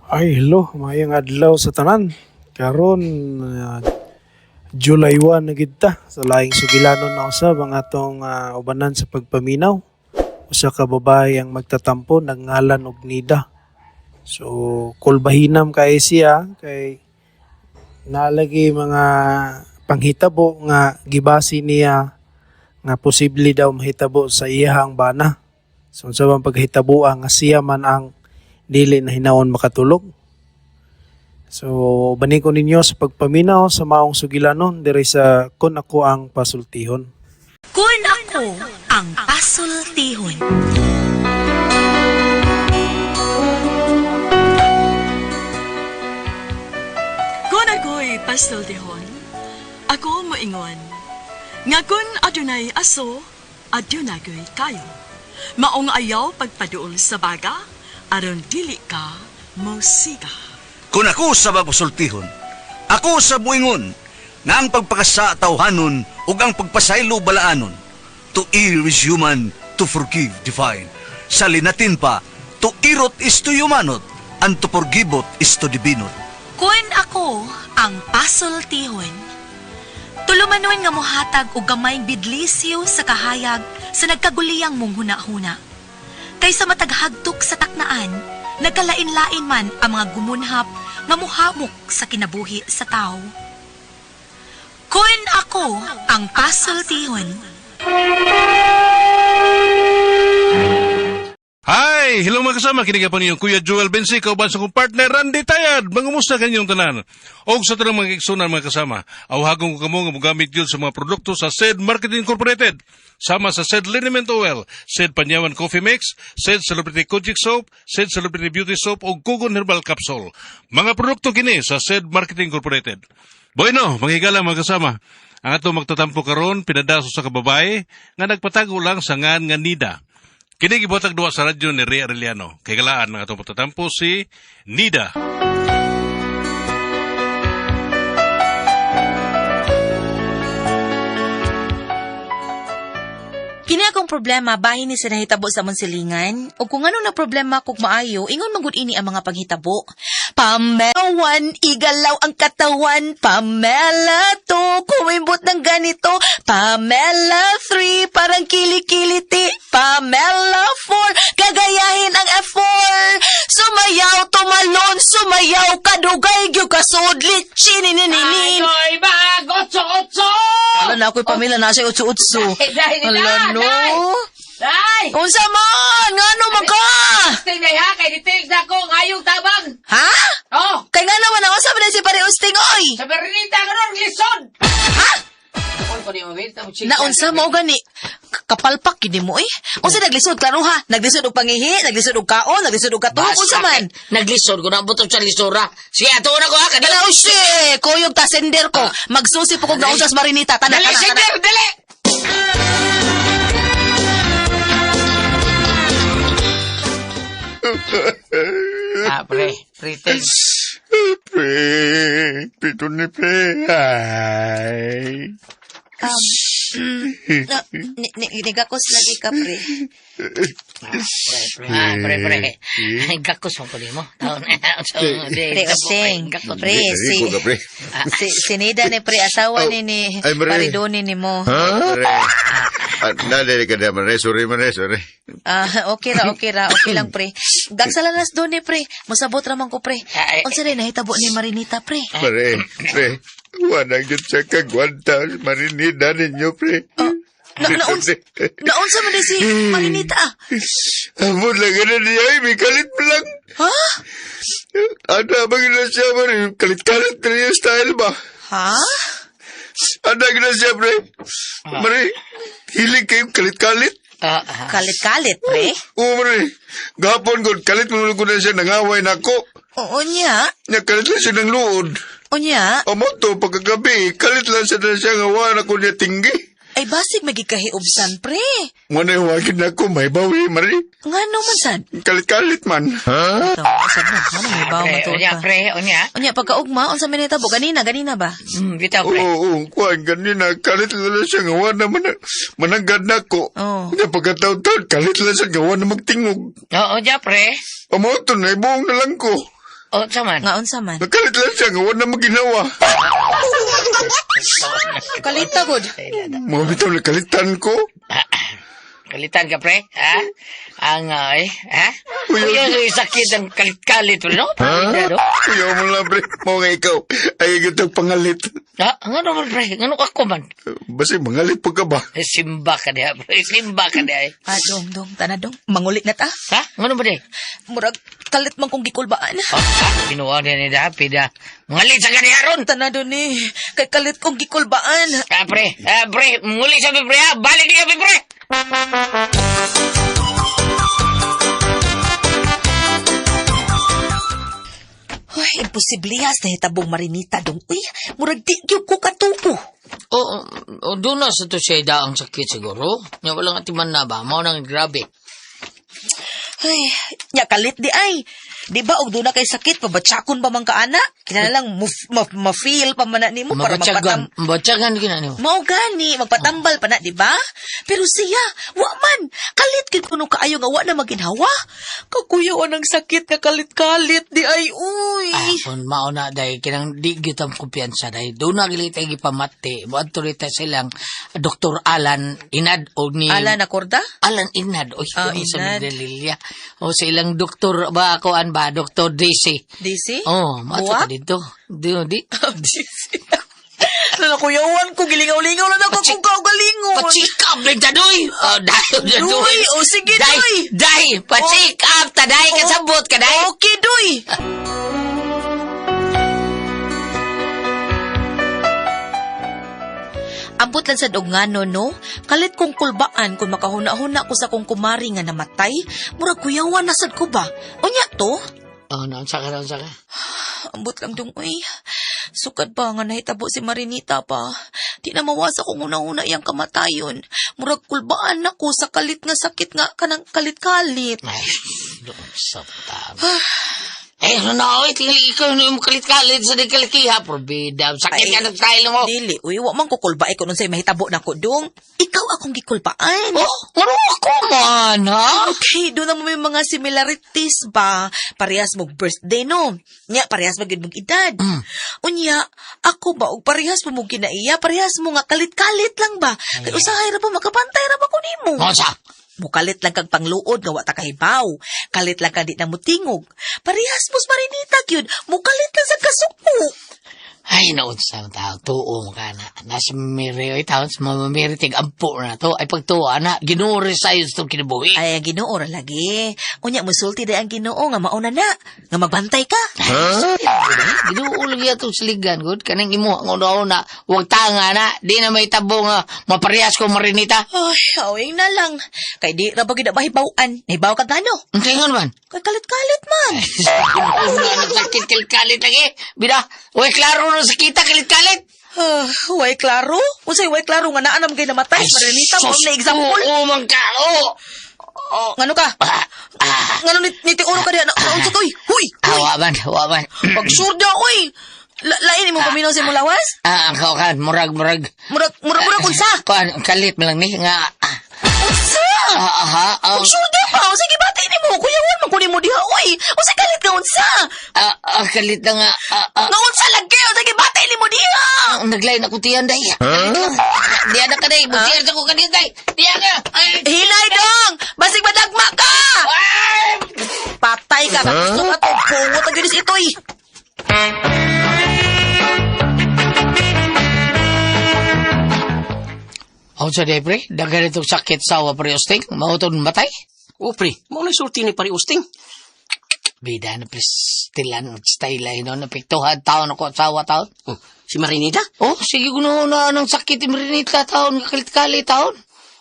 Ay, hello, maayong adlaw sa tanan. Karon July 1 na gid ta sa laing sugilanon na usab ang atong ubanan sa pagpaminaw. Usa ka babae ang magtatampo, nagngalan og Nida. So kulbahinam kay siya kay nalagi mga panghitabo nga gibasi niya nga posible daw mahitabo sa iyahang bana. So unsa bang paghitabo nga siya man ang dili na hinaon makatulog. So, bani ko ninyo sa pagpaminaw sa maong sugilanon diri sa Kun Ako Ang Pasultihon. Kun Ako Ang Pasultihon. Kun ako'y pasultihon, ako moingon nga kun adunay aso, adunay ko'y kayo. Maong ayaw pagpaduol sa baga, aron dili ka mosiga. Kung ako sa bagusultihon, ako sa buingon, nga ang pagpakasa tawhanon ug ang pagpasaylo balaanon. To err is human, to forgive divine. Sa linatin pa, to irot is to humanot, and to forgiveot is to divinot. Kun Ako Ang Pasultihon. Tulumanon nga mohatag og gamayng bidlisyo sa kahayag sa nagkaguliyang mong hunahuna. Kaysa mataghagtok sa taknaan, nagkalain-lain man ang mga gumunhap nga muhamok sa kinabuhi sa tao. Kun Ako Ang Pasultihon. Hi! Hello mga kasama, kini pa ninyong Kuya Joel Bensi, kauban sa kong partner Randy Tayad. Mangumusta kanyong tanan? Og sa tanang mga igsunan mga kasama, awhagon ko kamo nga mogamit gyud sa mga produkto sa SED Marketing Incorporated. Sama sa SED Liniment Oil, SED Panyawan Coffee Mix, SED Celebrity Kojic Soap, SED Celebrity Beauty Soap ug Kugon Herbal Capsule. Mga produkto kini sa SED Marketing Incorporated. Bueno, mga higala mga kasama, ang ato magtatampo karon pinadaso sa kababae nga nagpatago lang sa ngan nga Nida. Kini gibuhatag duwa sa radyo ni Ria Arellano. Kay galaan ang atong pagtatampo si Nida. Kini akong problema bahin ni sa nahitabo sa among silingan ug kung ano na problema kog maayo ingon man gud ini ang mga panghitabo. Pamela 1, igalaw ang katawan. Pamela 2, kumimbot ng ganito. Pamela 3, parang kilikiliti. Pamela 4, kagayahin ang F4. Sumayaw, tumalon, sumayaw, kadugay, gyud kasudlit, chinininin. Ay, bag! Otso, otso! Wala na ako'y Pamela, nasa utso-utso. Day, day, Ala no. day! Day! Unsa man? Ngano man ka? Usting na ha, kay details na ko, ngayong tabang! Ha? Oh! Kay nga naman ako sabi na si Pare Usting, oy! Sa Bernita, karon, lisod! Ha? Uy, ko ni mo, wait, tamo, chika. Naunsa mo gani? Kapalpak gid mo eh. Unsa naglisod klaro ha? Naglisod og pangihi, naglisod og kaon, naglisod og katuog, unsa Basta, man? Naglisod ko na ang butong sa lisura. Siya, ato na ko ha, Kana kadali. usi, kuyog ta sender ko. Magsusi po kog naunsa sa Marinita. Tana Dali, tana tana. sender, dali! Ah, pre, pre-text. Pre, pito ni pre. Ay. No, nigakos lagi ka pre. Ah, pre, pre. Gakos mo ko mo. Taon. Pre Usting. Pre, si Rico ka, pre. si Nida ni pre asawa ni ni Ay, pre. Paridoni ni mo. Pre. Ah, nadali ka naman, re. Sorry man, re. Sorry. Ah, okay ra, okay ra, okay lang pre. Gagsalanas doon ni pre. Masabot ra man ko pre. Ay, Unsa rin nahitabo ni Marinita pre? Pre, pre. Wanang yun siya kagwanta. Marinida ninyo, pre. Na naunsa man di si Marinita? ah? Amon lang na niya, ay, may kalit pa lang. Ha? Ano abang na siya, pre? Kalit-kalit na yung style ba? Ha? Ano na siya, pre? Pre, hilig kayong kalit-kalit. Ah, ah. Kalit-kalit pre. Oo, pre. Gapon ko, kalit mo ko na siya, nangaway na ako. Oo niya. Nya, kalit lang siya ng luod. Unya. Amo to, pagkagabi, kalit lang siya na siya nga wala ko niya tinggi. Ay basig magikahiubsan pre. Muna huwagin na ako, may bawi, Mari. Ngano man sad? Kalit-kalit man. Ito, sad na. Ano may bawo Pre, man unya, ka. pre, unya. Unya pagkaugma unsa man nahitabo ganina ganina ba? Bitaw, Oo, pre. oo, kuwan, ganina, kalit lang siya nga wala mananggad na ako. Oo. Nya, pagkataon-taon, kalit lang siya nga wala magtingog. Oo, unya, pre. Amo to, naibuong na lang ko. Oh, saman. Nga unsa man? Nakalit lang siya nga wala na maginawa. Kalita gud. Mga bitaw nakalitan ko. Kalitan ka, pre? Ha? Ang, ay, ha? Uy, Uy, uy, sakit ang kalit-kalit, pre, no? Ha? No? Kuya mo lang, pre. Mga nga ikaw. Ay, gitang pangalit. Ha? Ngano man, pre? Ngano ako man? Basta mangalit pa ka ba? Eh, simba ka diha, pre. Simba ka diha, eh. Ah, dong, dong, tana dong. Mangulit na ta. Ha? Ngano ba di? Murag kalit man kong gikulbaan. Oh, ha? Binuha niya ni Dapi, da. Mangalit sa kaniya ron! Tana do ni. Kay kalit kong gikulbaan. Ah, pre. Ah, pre. Muli sa pre, ha? Balik niya, pre! Ay, imposiblehas na hitabong Marinita dong. Uy, murag di gyud ko katubo. Oo, oh, doon na sa to siya daang sakit siguro. Nya walang atiman na ba? Mao nang grabe. Ay, nya kalit di ay. Di ba og doon na kay sakit pabatsakon pa man ka ana? Kinahanglan ma-feel pa man na nimo para magpatam. Mabatsagan. Mabatsagan gina nimo. Mao gani magpatambal pa na, di ba? Pero siya, wa man. Kalit kay kuno kaayo nga wa na maginhawa. Kakuyaw ang sakit nga kalit-kalit di ay uy. Ah, kung mao na dahil kinang di gyud ang kumpiyansa dahil doon na gili tayo gipamati. Moadto rin tayo silang Dr. Alan Inad o ni Ala na korda? Alan Inad o Ah, sa Inad. Medellin. O sa ilang doktor ba ako an ba Dr. DC. DC? Oh, moadto Buwak? ka dito. Di di. DC. Lala kuyawan ko, gilingaw-lingaw lang ako kung kaugalingon. Pa-check up lang ta doy. Oh, dayon na doy. Doy, oh, sige, Day, doy. Day, pa-check up ta day kasabot ka day. Okay, doy. Ambot lang sa dugngano, no? Kalit kong kulbaan kung makahuna-huna ko sa kong kumari nga namatay, murag kuyawan na sad ko ba? Unya to? Oh, naunsa ka, naunsa ka. Ambot lang dong, uy. Sukad pa nga nahitabo si Marinita pa. Di na mawasa kung una-una iyang kamatayon. Murag kulbaan ako sa kalit nga sakit nga kanang kalit-kalit. Ay, doon sa tama. Eh, ano na, oy, tingali ikaw na yung kalit-kalit sa nagkalikiha, probida. Sakit Ay, ka ng style mo. Dili, uy, wa man kukulbae ko nun sa'yo mahitabo na ko dong. Ikaw akong gikulbaan. Oh, ano ako man, ha? Okay, doon na mo may mga similarities ba? Parehas mo birthday, no? Nya, parehas mo gyud mong edad. Unya, ako ba, og parehas mo mong kinaiya, parehas mo nga kalit-kalit lang ba? Kay usahay ra ba, makabantay ra ba ko nimo? Monsa, Mukalit lang kag pangluod nga wa ta kahibaw. Kalit lang ka di na mutingog. Parehas mo sa Marinita gyud. Mukalit lang sa kasuko. Ay, naunsa ang tao, tuo mo ka na. Nasa miri, ay taon, sa mga miri, tig ampo na to. Ay, pagtuwa na, ginuri sa'yo sa itong kinabuhi. Ay, ang Ginoo ra lagi. Unya musulti day ang Ginoo nga mauna na, nga magbantay ka. Ginoo lagi atong siligan, good. Kanang imo, ang una-una, huwag tanga na. Di na may tabo nga, maparehas ko marinita. Ay, awing na lang. Kay di ra ba gyud na mahibaw-an? Nahibaw ka gano? Ang tingon man. Kay kalit-kalit man. Ginoo na sakit kalit-kalit lagi. Bida, uy, klaro na sakita kalit-kalit. Ah, way klaro? Unsay way klaro nga naa na man kay namatay? Marinita mo na example. Oo, man ka. Oo. Ngano ka? Ngano ni nitiuro ka diha? Na, unsa to? Uy, huy. Ah, wa man, wa man. Pag sure daw oy. Lain imong paminaw sa imong lawas? Ah, ang kaukan, murag, murag. Murag murag murag unsa? Kuan, kalit man lang ni nga. Ah, Unsa? ah, ah, ah, Pag sure daw pa, sige bati nimo, kuyawan man kunin mo diha oy. Unsa kalit nga unsa? ah, ah, kalit na nga. Ah, ah, Nga unsa lagi? Unsa gibati nimo diha? ah, naglain ako tiyan, day. Diyan na ka, day. Busir sa ko kanina, day. Diyan ka. Ay, Hinay dong! Basig madagma ka! Patay ka! Gusto ka to! Pungot ang ginis itoy! Ako sa day, pre. Daghan itong sakit sawa, pre, Usting. Mauton matay. O pre, mao na sulti ni pare Usting. Bida na, pre, stilan, style ay no. Napiktuhan taon ako, sawa taon. Oh, si Marinita? Oh, sige kuno na ng sakit imrinita taon, kalit-kalit taon.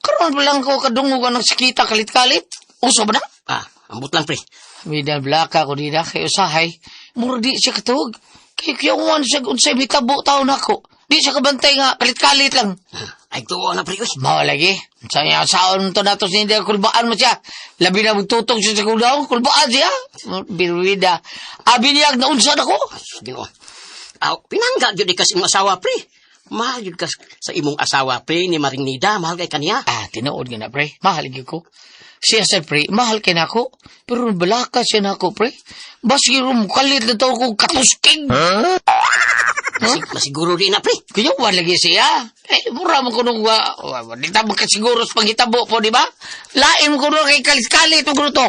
Karon pa lang ko kadungog ang sakita kalit-kalit. Uso ba na? Ah, ambot lang pre. Bida blaka ko dida kay usahay. Mura di siya katuog. Kay kiyawan siya unsay mitabo taon ako. Di siya kabantay nga kalit-kalit lang. Ay tuo na pre uy. Mao lagi. Sa niya saon to nato sinda kulbaan mo siya. Labi na magtutong siya sa kuldaw, kulbaan siya. Birwida. Abi niya naunsa na ko. Ginoo. Aw, pinangga gyud ka sa imong asawa pre. Mahal gyud ka sa imong asawa pre ni Marinida, mahal kay kaniya. Ah, tinuod nga na pre. Mahal gyud ko. Siya sa pre, mahal kay nako. Pero balaka siya nako, pre. Baski rum kalit na to ko katusking. Masiguro di na, pre. Kaya wala lagi siya. Eh, mura mo kuno wa, di ta makasiguro sa panghitabo po, di ba? Lain mo kuno kay kalit-kalit mo kuno to.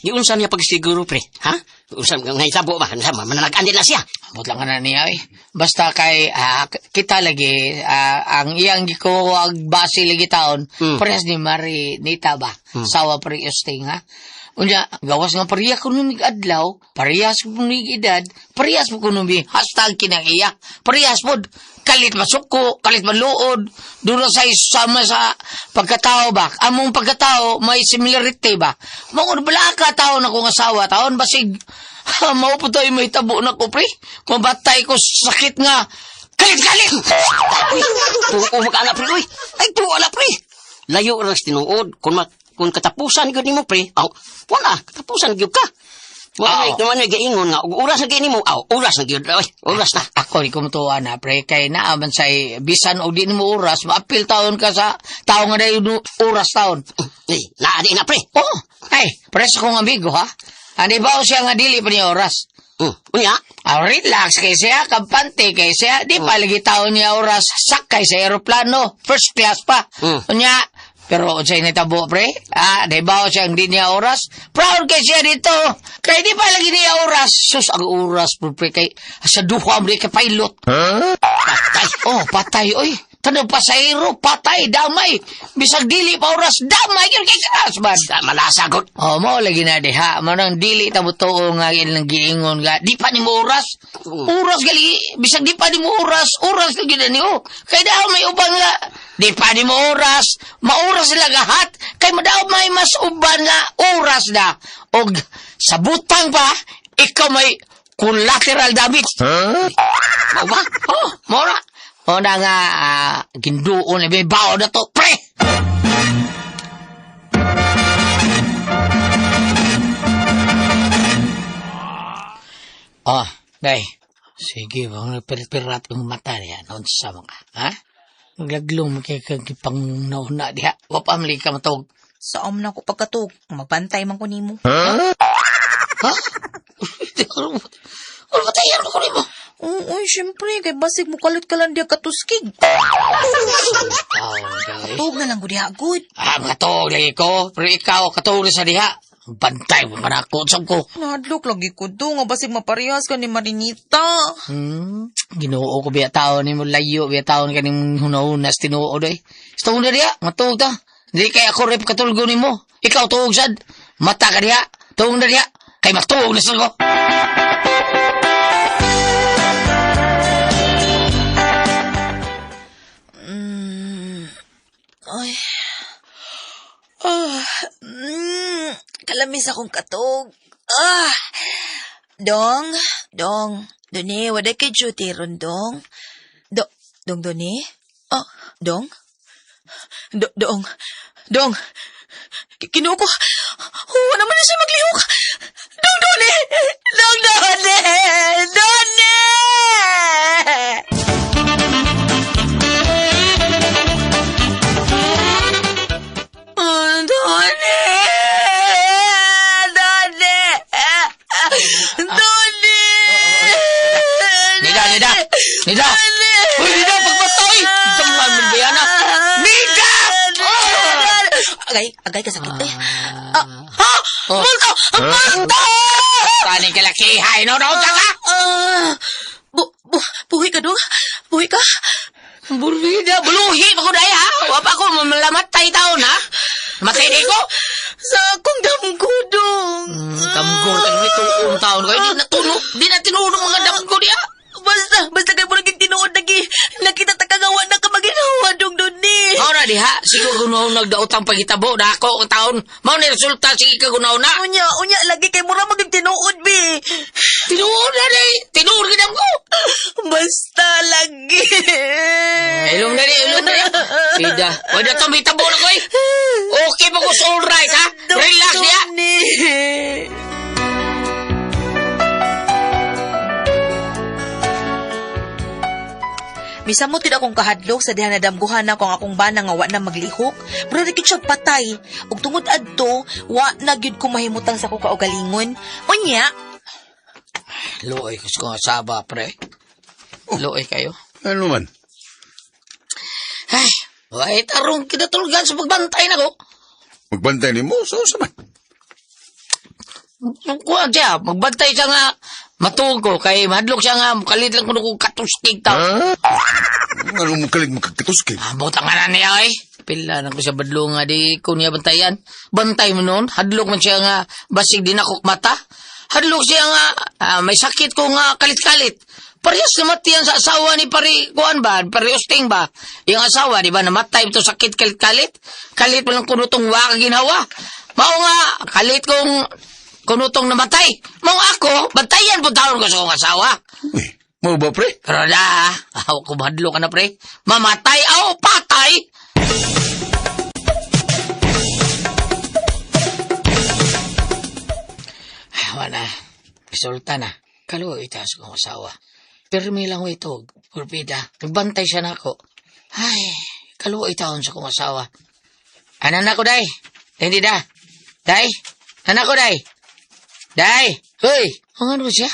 Di unsa niya pagsiguro, pre. Ha? Unsa nga hitabo ba? Unsa mananagan din na siya. Ambot lang ka na niya eh. Basta kay kita lagi ang iyang gikuha ang base lagi taon, parehas ni Mari Nita ba? Sawa pare usting ha. Unya, gawas nga pareha kuno mig adlaw, parehas kuno mig edad, parehas po kuno mi hashtag kinang iya. Parehas pod kalit masuko, kalit maluod, doon na sa sama sa pagkatao ba? Among pagkatao may similarity ba? Mao bala ka tao na kong asawa taon basig mao po tayo may tabo na ko pre. Kung batay ko sakit nga kalit kalit. Uy, tuo ka na, pre. Uy, ay tuo na, pre. Layo ra sa tinuod. Kung katapusan gyud nimo, pre. Aw, wala, katapusan gyud ka. Wala Oo. naman may gaingon nga og oras na gyud nimo. Aw, oras na gyud. Uy, oras na. Ako di ko mutuwa na pre kay naaman sa bisan og di nimo oras maapil taon ka sa tao nga dayon oras taon. Ay, naa di na, pre. Oh, ay, pres akong amigo ha. Ani ba siya nga dili pa niya oras? Unya, Ah, relax kay siya, kampante kay siya, di pa lagi taon niya oras sakay sa eroplano, first class pa. Unya, pero unsay nitabo pre? Ah, di ba siya hindi niya oras? Proud kay siya dito. Kay di pa lagi niya oras. Sus, ang oras po pre kay sa duha mo kay pilot. Patay. Oh, patay oy. Tanong pasahero, patay, damay. Bisag dili pa oras, damay gyud kay oras man. Sa malasagot. Oh, mao lagi na diha. Mao nang dili ta mo tuo nga ilang giingon nga di pa nimo oras. Oras gali bisag di pa nimo oras, oras lagi na niyo. Kay daw may uban nga di pa nimo oras, maoras sila gahat kay madaw may mas uban nga oras na. Og sa butang pa ikaw may collateral damage. Mao ba? Oh, mora. O na nga ginduon na may bao na to, pre. Oh, day. Sige, wag nagpirat ang mata niya. Noon sa mga, ha? Maglaglong mo kay kag pang nauna diha. Wa pa mali ka matog. Sa na ko pagkatug, magbantay man ko nimo. Ha? Ano ba tayo? Ano ko nimo? Oo, oy, syempre, kay basig mo kalit ka lang diya katuskig. Oh, day. Tug na lang ko diha, good. Ah, makatuog lagi ko. Pero ikaw, katuog na sa diha. Bantay mo man ako. Saan ko? Nahadlok lagi ko do, nga basig maparehas ka ni Marinita. Ginoo ko biya tao ni mo layo, biya taon ka ning hunahunas tinuod oy. Sa na diha, matuog ta. Hindi kay ako rep katulgo nimo. Ikaw tuog sad. Mata ka diha, tuog na diha. Kay matuog na sad ko. Ay. Ah, kalamis akong katog. Ah. Dong, dong, doni, wala kay duty ron, dong. Do, dong, doni? Oh, dong? Do, dong, dong. Kinuko. Oh, naman na siya maglihok. Dong, doni! Dong, doni! Doni! Oh, Doni! Doni! Doni! Nida, Nida! Nida! Uy, Nida, pagpatay! Samahan mo ba yan, ah? Nida! Oh! Agay, agay ka sakit eh. Ah, ha? Oh. Multo! Multo! Tani ka laki, hay, no, no, ka! Ah, bu, bu, buhi ka dong? Buhi ka? Burida, buluhi pa ko dahil, ha? Wa pa ko, malamatay taon, ha? Matay di ko? Sa akong damgo dong. Damgo, tayo tuong taon ko. Di na tunog, di na tinunong mga damgo diya. Basta, basta kayo mo naging tinuod lagi. Nakita ta kagawa na ka maginawa dong doni. Mao na diha, siguro gunaw nagdaotang paghitabo na ako ang taon. Mao ni resulta sige ka gunaw na. Unya, unya lagi kay mura maging tinuod bi. Tinuod na di, tinuod gid ko. Basta lagi. Ilong na di, ilong na di. Ida, o da to mitabo na ko eh. Okay pa ko sa all right ha. Relax diha. Doni. Misamot gid akong kahadlok sa diha nadamguhan nako ang akong bana nga wa na maglihok. Mura ra gid siya patay. Ug tungod adto, wa na gyud ko mahimutang sa akong kaugalingon. Unya, Luoy ko sa kong asawa, pre. Luoy kayo. Ano man? Ay, wait, tarong kinatulgan sa pagbantay na ko. Magbantay ni mo, so sa man. Kuha siya, magbantay siya nga, matuog ko, kay madlok siya nga, kalit lang kuno kong katustig tao. Ha? Ano mo kalig makakatuskig? Ah, butang nga na niya, eh. Pila na ko sa badlo nga, di ko niya bantayan. Bantay mo noon, hadlok man siya nga, basig di na ko mata. Hadlok siya nga, may sakit ko nga, kalit-kalit. Parehas namatayan sa asawa ni pare, kuan ba, pare Usting ba? Yung asawa, di ba, namatay ito sakit kalit-kalit? Kalit mo lang kunutong waka ginawa. Mao nga, kalit kong kunutong namatay. Mao ako, bantayan po taon ko sa akong asawa. Uy, mo ba pre? Pero na, aw, kumahadlo ka na pre. Mamatay, aw, patay! Ay, wala. Resulta na. Kaluoy itaas kong asawa. Pirmi lang ko ito. Purpida. Nagbantay siya na ako. Ay, kaluoy taon sa kong asawa. Anan na ko, day. Hindi da. Day. Anak ko, day. Day. Hoy. Ang ano siya?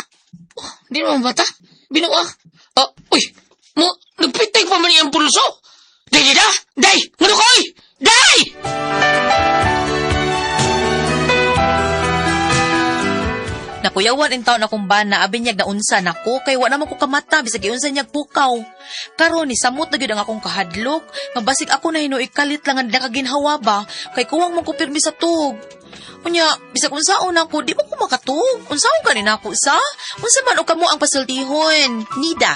Oh, hindi naman bata. Binuwa. Oh, uy. Mo, nagpitay pa man iyang pulso. Day, day, da. Day. Ngano ko, oy. Day! Nakuyawan in taon akong bana, abi niyag naunsa nako kay wa naman ko kamata bisag giunsa niyag pukaw. Karon ni samot na gyud ang akong kahadlok, nga basig ako na hinuoy kalit lang ang nakaginhawa ba kay kuwang man ko pirmi sa tug. Unya, bisag unsaon nako, di mo ko makatug. Unsaon ka ni nako sa? Unsa man og kamo ang pasultihon? Nida.